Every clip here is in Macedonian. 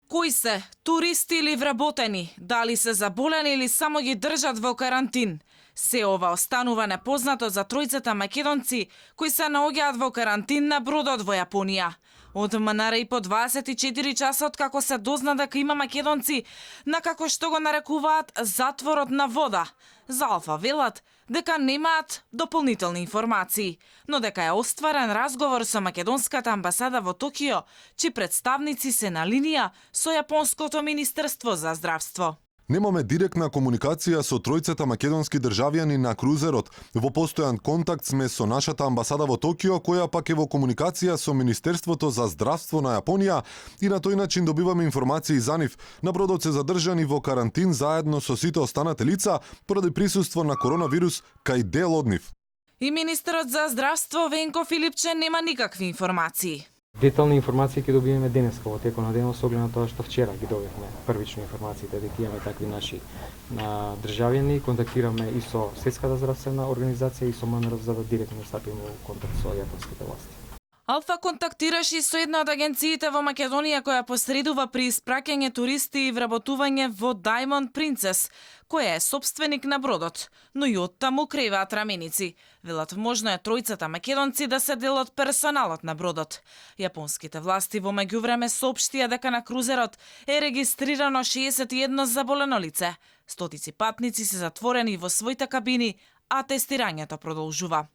Кои се? Туристи или вработени? Дали се заболени или само ги држат во карантин? Се ова останува непознато за тројцата македонци кои се наоѓаат во карантин на бродот во Јапонија. Од МНР и по 24 часа од како се дозна дека има македонци на како што го нарекуваат затворот на вода. За Алфа велат дека немаат дополнителни информации, но дека е остварен разговор со македонската амбасада во Токио, чии представници се на линија со Јапонското Министерство за здравство. Немаме директна комуникација со тројцата македонски државјани на крузерот. Во постојан контакт сме со нашата амбасада во Токио, која пак е во комуникација со Министерството за здравство на Јапонија и на тој начин добиваме информации за нив. На бродот се задржани во карантин заедно со сите останати лица поради присуство на коронавирус кај дел од нив. И министерот за здравство Венко Филипче нема никакви информации. Детални информации ќе добиеме денеска во текот на денот со оглед на тоа што вчера ги добивме првични информациите дека имаме такви наши државјани. Контактираме и со Светската здравствена организација и со МНР за да директно стапиме во контакт со јапонските власти. Алфа контактираше со една од агенциите во Македонија која посредува при испраќање туристи и вработување во Diamond Princess, која е собственик на бродот, но и оттаму крејваат раменици. Велат можно е тројцата македонци да се дел од персоналот на бродот. Јапонските власти во меѓувреме соопштија дека на крузерот е регистрирано 61 заболено лице. Стотици патници се затворени во своите кабини, а тестирањето продолжува.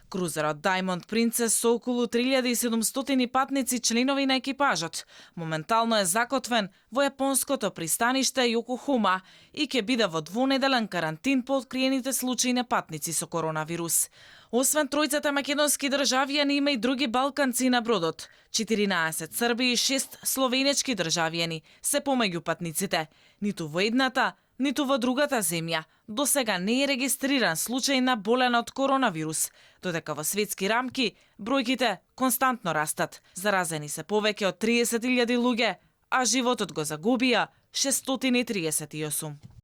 Крузерот Diamond Princess со околу 3700 патници членови на екипажот моментално е закотвен во јапонското пристаниште Јокохома и ќе биде во двонеделен карантин по откриените случаи на патници со коронавирус. Освен тројцата македонски државјани има и други балканци на бродот. 14 срби и 6 словенечки државјани се помеѓу патниците. Ниту во едната, ниту во другата земја до сега не е регистриран случај на болен од коронавирус, додека во светски рамки бројките константно растат. Заразени се повеќе од 30.000 луѓе, а животот го загубија 638.